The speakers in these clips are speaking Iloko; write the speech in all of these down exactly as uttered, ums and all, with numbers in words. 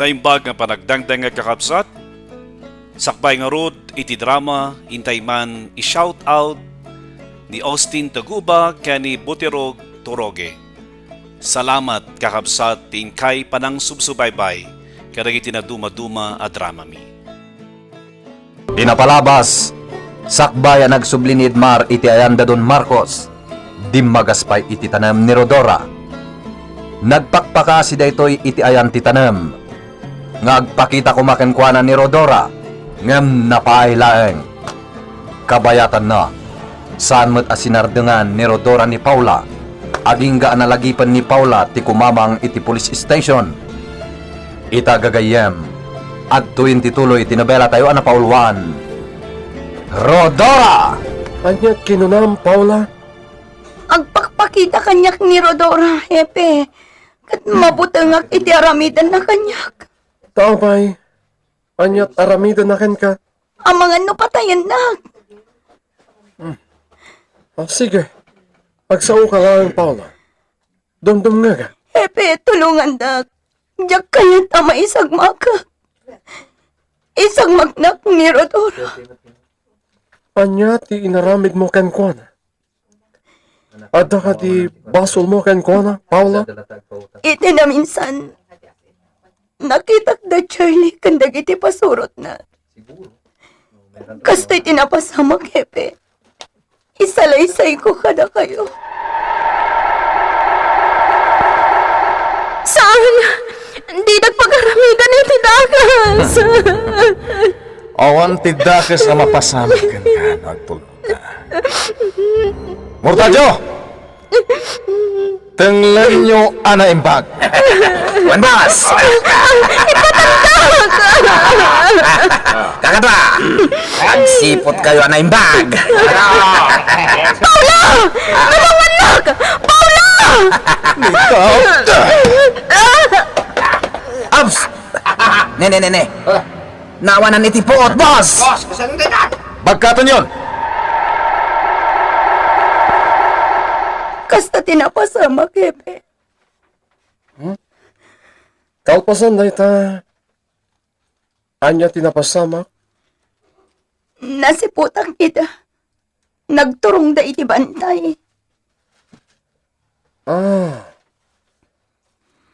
Naimbag nga panagdangdang nga kakabsat, sakbay ngarud iti drama, intay man i-shout out ni Austin Taguba ken ni Butirog Toroge. Salamat, kakabsat, ti inkay panangsubsubaybay kadagiti nadumaduma a dramami. Ti napalabas, sakbay a nagsubli ni Edmar iti ayan da Don Marcos, dimmagas pay iti tanem ni Rodora. Nagpakpakasi daytoy iti ayan ti tanem, nga agpakita koma kenkuana ni Rodora, ngem napaay laeng. Kabayatanna, saan met a sinardengan ni Rodora ni Paula, agingga a nalagipen ni Paula ti kumamang iti police station. Ita gagayyem, adtoyen ti tuloy ti nobela tayo a napauluan, Rodora! Ania kinunam, Paula? Agpakpakita kaniak ni Rodora, Hepe. Ket mabutengak iti aramidenna kaniak. Apay, aniat aramidenna kenka? Amangan no patayennak. Ah, sige. Agsaoka laeng, Paula. Dumdumngegak. Hepe, tulongandak. Diak kayat a maisagmakak. Isagmaknak ni Rodora. Ania ti inaramidmo kenkuana? Adda kadi basolmo kenkuana, Paula? Iti naminsan, nakitak da Charlie ken dagiti pasurotna. Kastoy ti napasamak, Hepe. Isalaysayko kadakayo. Saan? Didak pagaramiden iti dakes. Awan ti dakes a mapasamak kenka no agtulongka. Mortadio! Tenglenyo a naimbag. Wen, boss! Ipatanda! Kakadwa! Agsipot kayo a naimbag! Paula! Tulungannak! Paula! Abs! Ne, ne, ne, ne. Naawanan iti puot, boss! Boss, kasano ka? Bagkaton yon! Kasta ti napasamak, Hepe. Hmm? Kalpasan dayta, ania ti napasamak? Nasiputan ida. Nagturongda iti bantay. Ah.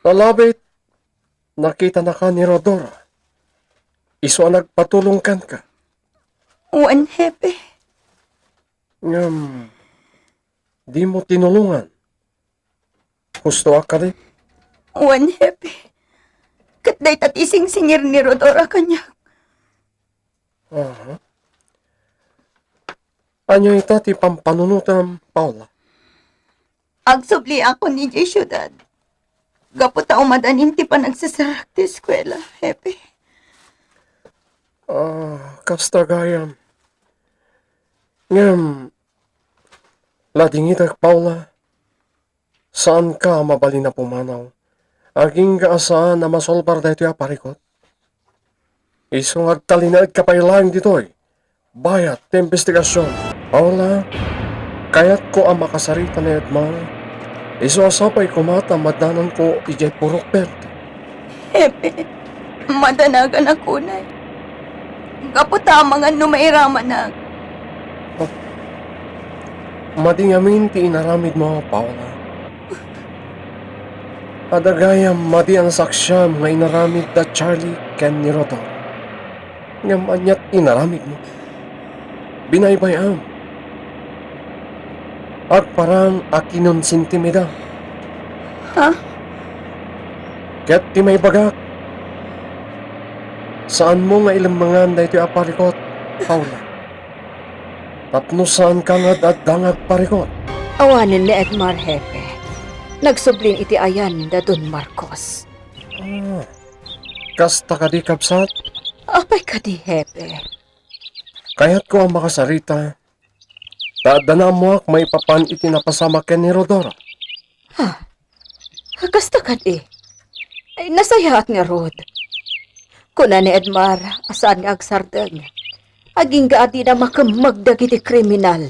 Palabit, nakitanaka ni Rodora. Isu a nagpatulong kenka. Wen, Hepe. Ngem, dimo tinulongan. Husto a kadi? Wen, Hepe. Ket dayta ti singsingir ni Rodora kaniak. Aha. Ania ita ti pampanunotam, Paula? Agsubliakon idiay siudad. Gapu ta umadanin ti panagseserrak ti eskuela, Hepe. Ah, kasta gayam. Ngem, ladingidak, Paula. Saanka a mabalin a pumanaw. Agingga a saan a masolbar daytoy a parikut. Isu nga agtalinaedka pay laeng ditoy bayat ti imbestigasion. Paula, kayatko a makasarita ni Edmar. Isu a sapay koma ta madnanonko idiay Purok Verde. Hepe, madanaganak unay. Gapu ta amangan no mairamanak. Oh. Madi ngamin ti inaramidmo, Paula. Adda gayam madi a nasaksiam nga inaramid da Charlie ken ni Rodora. Ngem aniat inaramidmo? Binaybay-am. Agparang a kinonsentimi da. Ha? Ket ti maibagak, saanmo nga ilemmengan daytoy a parikut, Paula. Tapno saanka nga ad-adda nga agparikut. Awanen ni Edmar, Hepe. Nagsublin iti ayan da Don Marcos. Ah, kasta kadi, kabsat? Apay kadi, Hepe? Kayatko a makasarita, ta adda naammoak maipapan iti napasamak ken ni Rodora. Ha? Kasta kadi? Ay, nasayaat ngarud. Kuna ni Edmar a saan nga agsardeng, agingga a dina makemmeg dagiti kriminal.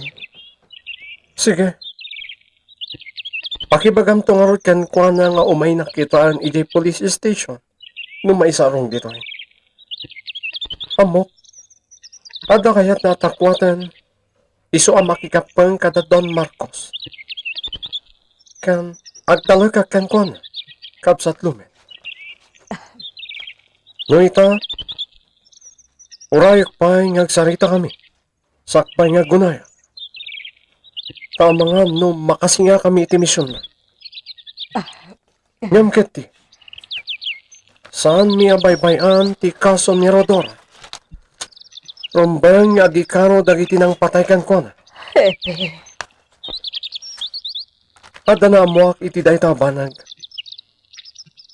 Sige. Pakibagamto ngarud kenkuana nga umaynak kitaen idiay police station. no maisarong ditoy. Ammok, adda kayatna a takuaten isu a makikappeng kada Don Marcos. Ken agtalekak kenkuana, kabsat Lumen. No ita, urayek pay nga agsaritakami, sakbay nga agunaya. Ta amangan no makasingakami iti misionna. Ngem ketdi, saanmi a baybay-an ti kaso ni Rodora. Rumbeng nga agikaro dagiti nangpatay kenkuana. Hepe. Adda naammoak iti dayta a banag.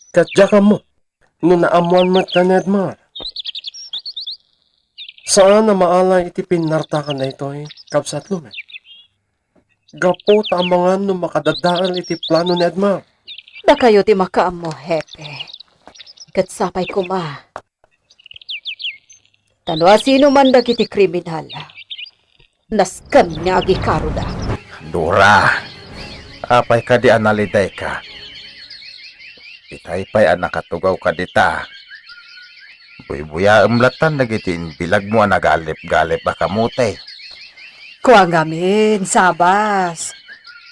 Ket diak ammo no naammoan met ni Edmar. Saan a maalay iti pinnartakan daytoy, kabsat Lumen. Gapu ta amangan no makadadael iti plano ni Edmar. Dakayo ti makaammo, Hepe. Ket sapay koma. Ta no asino man dagiti kriminal, nasken nga agikaroda. Dora, apay kadi a nalidayka? Itay pay a nakatugawka dita. Buybuyaem latan dagiti imbilagmo a nagalip-galip a kamote. Kua ngamin, Sabas.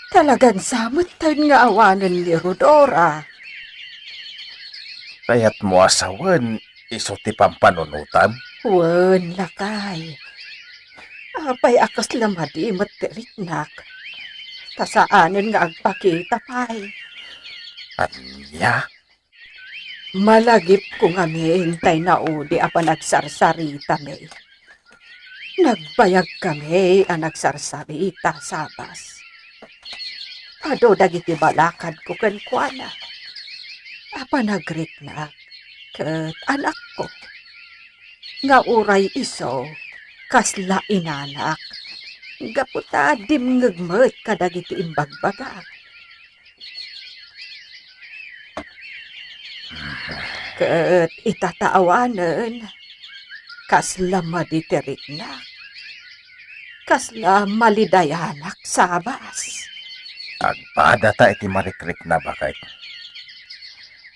Talagan sa metten nga awanen ni Rodora. Kayatmo a sawen isu ti pampanunotam? Wen, lakay. Apay a kasla madi met ti riknak? Ta saanen nga agpakita pay. Ania? Malagipko ngamin tay naudi a panagsarsarita, May. Nagbayag kami a nagsarsarita, Sabas. Adu dagiti balakadko kenkuana a panagriknak ket anakko nga uray isu kasla inanak gapu ta dimngeg met kadagiti imbagbagak. Ket ita ta awanen, kasla madi ti riknak. Kasla malidayanak, Sabas. Agpadata iti marikrikna, baket.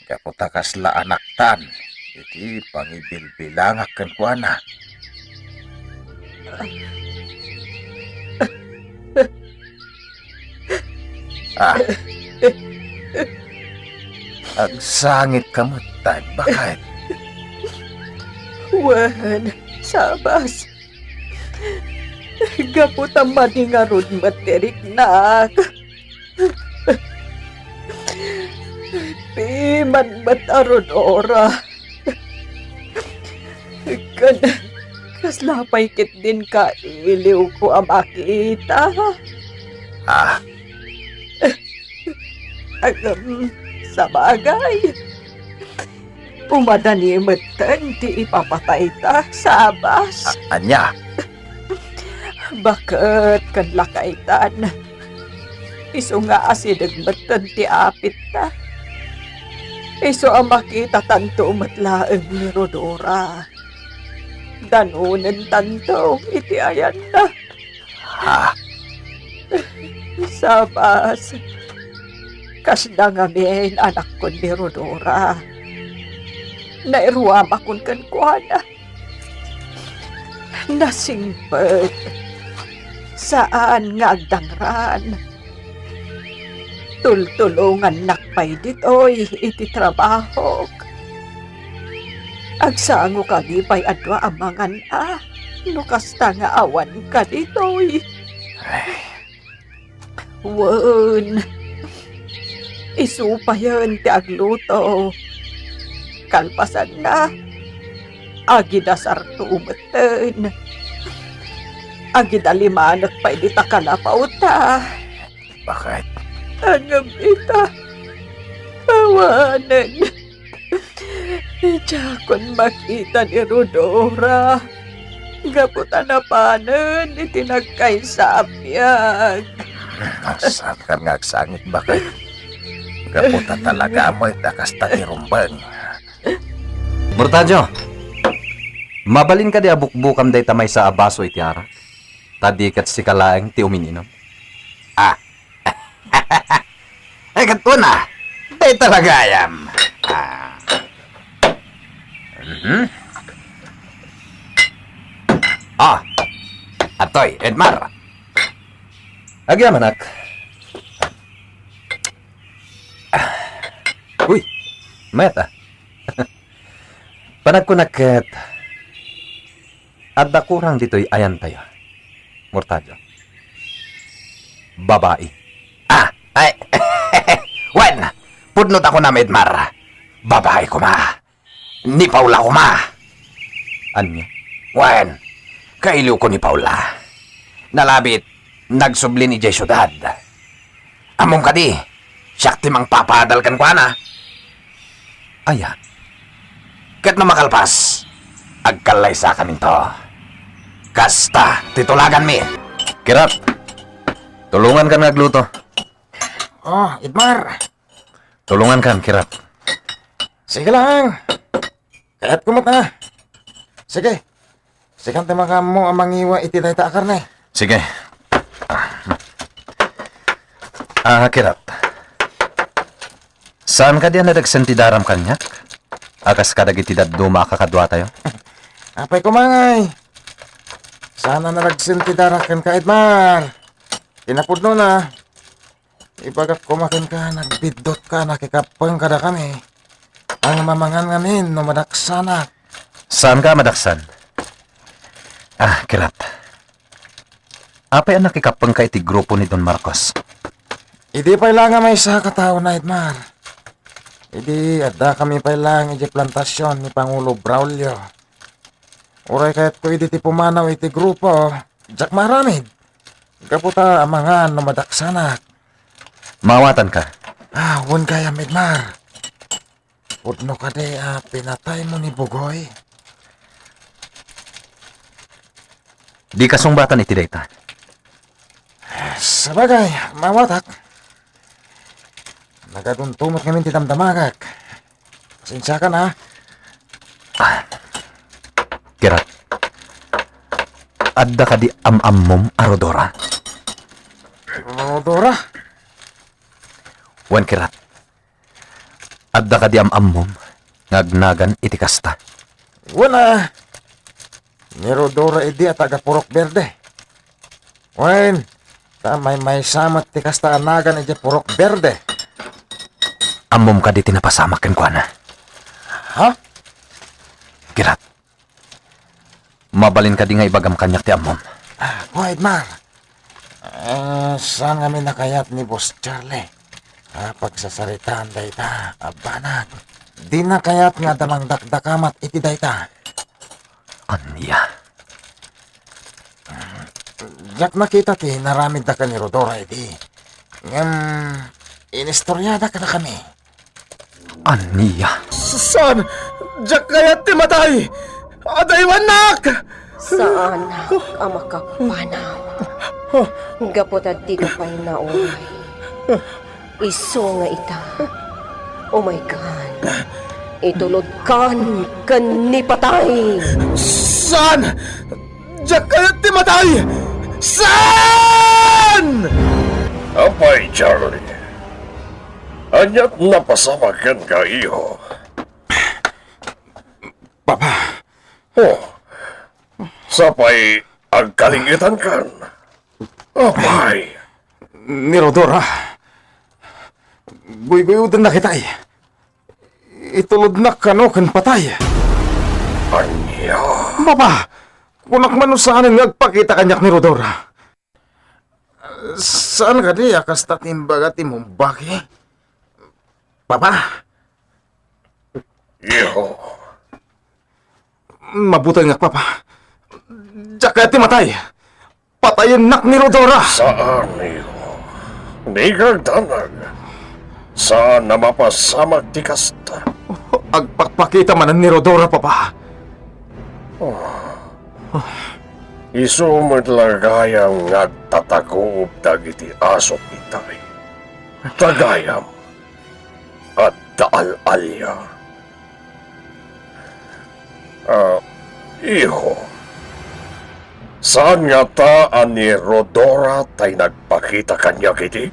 Gapu ta kasla anaktan iti pangibilbilangak kenkuana. Ah. Agsangitka met, baket. Wen, Sabas. Gapu ta madi ngarud met ti riknak. Piman met a Rodora. Ken kasla pay ketdin kailiwko a makita. Ah. Agam, sabagay. Umadani metten ti ipapatayta, Sabas. A-, ania? Baket ken lakaytan. Isu nga asideg metten ti apitta. Isu a makitatanto met laeng ni Rodora. Danonentanto iti ayanna. Ha? Sabas, kasda ngamin anakkon ni Rodora. Nairuamakon kenkuana. Nasingpet. Saan nga agdangran. Tultulongannak pay ditoy iti trabahok. Agsango kadi pay a dua a mangan a no kasta nga awan kaditoy. Ay. Wen, isu payen ti agluto. Kalpasanna, agidasarto metten. Agidalimanek pay dita kalapawta. Baket? Ngem ita, awanen. Diakon makita ni Rodora. Gapu ta napanen iti nagkaysa a biag. Saan nga agsangit, baket? Gapu ta talaga met a kasta ti rumbeng. Mortadio, mabalin kadi a bukbukam dayta maysa a baso iti arak? Ta di ket sika laeng ti umin-inom. Ah. Ay, ket una, dayta la gayam. Ah. Hmm? Ah, adtoy, Edmar. Agyamanak. Uy, mayat a. Panagkunak ket adda kurang ditoy ayantayo. Mortalio. Babai. Ah, ay. Wen, pudno ta kunam, Edmar. Babai koma. Ni Paula koma. Ania? Wen, kailiwko ni Paula. Nalabit, nagsublin idiay siudad. Ammom kadi, siak ti mangpapadal kenkuana. Aya? Ket no makalpas, agkallaysakaminto. Kasta ti tulaganmi. Kirat, tulongankan nga agluto. Oh, Edmar. Tulongankan, Kirat. Sige lang. Kayatko met a. Sige. Sikan ti makaammo a mangiwa iti dayta a karne. Sige. Ah, Kirat. Saan kadi a nadagsen ti daram kaniak? A kas kadagiti dadduma a kakaduatayo? Apay koma ngay. Saan a nadagsen ti darak kenka, Edmar. Kinapudnona, ibagak koma kenka, nagbiddotka, nakikappeng kadakami. Ania mamangan ngamin no madaksanak? Saanka a madaksan? Ah, Kirat. Apay a nakikappengka iti grupo ni Don Marcos? Idi pay la nga maysa a katao, Edmar. Idi addakami pay laeng idiay plantasion ni Pangulo Braulio. Uray kayatko idi ti pumanaw iti grupo, diak maaramid. Gapu ta amangan no madaksanak. Maawatanka. Ah, wen gayam, Edmar. Pudno kadi a pinataymo ni Bugoy? Dika sungbatan iti dayta. Sabagay, maawatak. Nagadunto met ngamin ti damdamagak. Pasensiakan a. Ah, Kirat, adda kadi am-ammom a Rodora? Rodora? Wen, Kirat, adda kadi am-ammom nga agnagan iti kasta? Wen a, ni Rodora idi a taga Purok Berde. Wen, ta maymaysa met ti kasta a nagan idiay Purok Berde. Ammom kadi ti napasamak kenkuana? Ha? Kirat, mabalin kadi nga ibagam kaniak ti ammom? Ah, quiet, Mar. Ah, saan ngamin a kayat ni Boss Charlie a pagsasaritaan dayta a banag? Dina kayat nga adda mangdakdakamat iti dayta? Ania? Diak nakita ti naramidda ken ni Rodora idi. Ngem, inistoriada kadakami. Ania? Saan! Diak kayat ti matay! Adaywannak! Saanak a makapanaw. Gapu ta dika pay naunay. Isu nga ita, umaykan. Itulodkan ken ni patay. Saan! Diak kayat ti matay! Saan! Apay, Charlie? Ania't napasamak kenka, iho? Papa. Oh, sapay agkalingetankan. Apay? Ni Rodora, guyguyodennak itay. Itulodnak kano ken patay. Ania? Papa, kunak man no saanen nga agpakita kaniak ni Rodora. Saan kadi a kasta ti imbaga ti mumbaki? Papa? Iho. Mabutengak, Papa. Diak kayat ti matay. Patayennak ni Rodora. Saan, iho. Dika agdanag. Saan a mapasamak ti kasta. Agpakpakita manen ni Rodora, Papa. Oh. Isu met la gayam nga agtataguob dagiti asok itay. Ta gayam, adda al-alia. Ah, iho, saan ngata a ni Rodora tay nagpakita kaniak idi?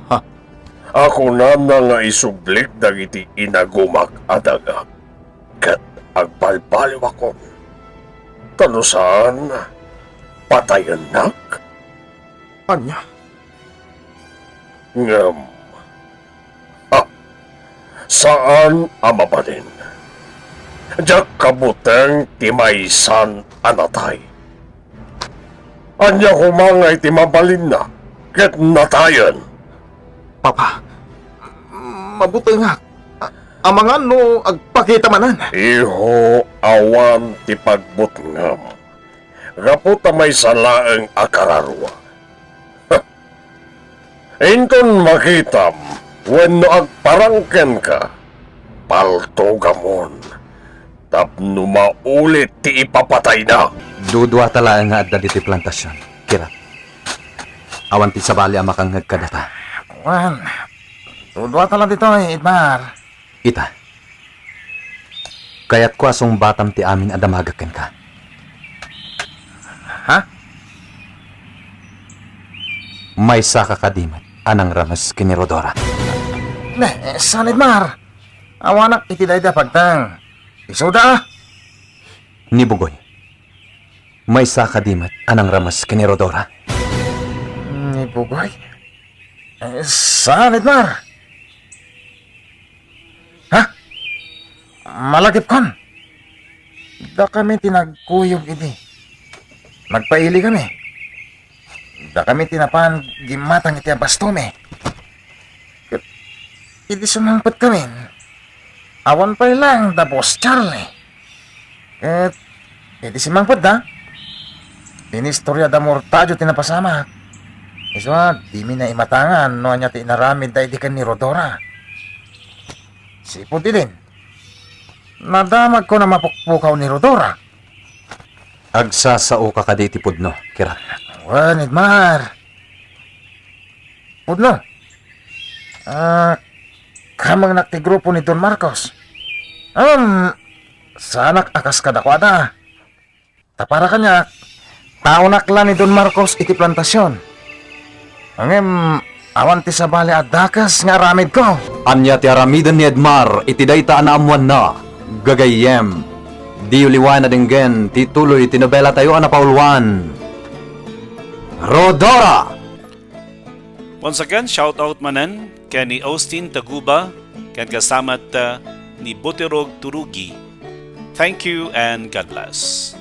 Ha? A kunana nga isublik dagiti inagumak a daga. ket agbalbaliwakon. Ta no saan, patayennak. Ania? Ngem, ha, saan a mabalin. Diak kabuteng ti maysan a natay. Ania koma nga iti mabalinna ket natayen? Papa, mabutengak. A-, amangan no agpakita manen. Iho, awan ti pagbutngam. Gapu ta maysa laeng a kararua. Inton makitam wenno agparangkenka, paltugamon tapno maulit ti ipapatayna. Duduata laeng nga adda ditoy plantasion, Kirat. Awan ti sabali a makangngeg kadata. Wen, duduata la ditoy, Edmar. Ita, kayatko a sungbatam ti amin a damagek kenka. Ha? Maysaka kadi met a nangrames ken ni Rodora. Ne, saan, Edmar? Awanak iti dayta a pagteng. Isuda? Ni Bugoy. Maysaka kadi met a nangrames ken ni Rodora. Ni Bugoy? Eh, saan, Edmar? Ha? Malagipkon? Dakami ti nagkuyog idi. Nagpaili kami. Dakami ti napan gimmatang iti abastomi. Ket idi sumangpet kami, awan pay laeng da Boss Charlie. Ket idi simmangpetda, inistorya da Mortadio ti napasamak. Isu a, dimi naimatangan no ania ti inaramidda idi ken ni Rodora. Sipud idin, nadamagko a mapukpukaw ni Rodora. Agsasaoka kadi iti pudno, Kirat? Wen, Edmar. Pudno. Ah, kamengnak ti grupo ni Don Marcos. Um, saanak a kas kadakuada. Ta para kaniak, taonak la ni Don Marcos iti plantasion. Ngem, awan ti sabali a dakes nga aramidko. Ania ti aramiden ni Edmar iti dayta a naammoanna, gagayyem? Diyo liwayan a denggen ti tuloy ti nobelatayo a napauluan, Rodora! Once again, shout out manen ken ni Austin Taguba ken kasamat, uh, ni Boterog Turugi. Thank you and God bless.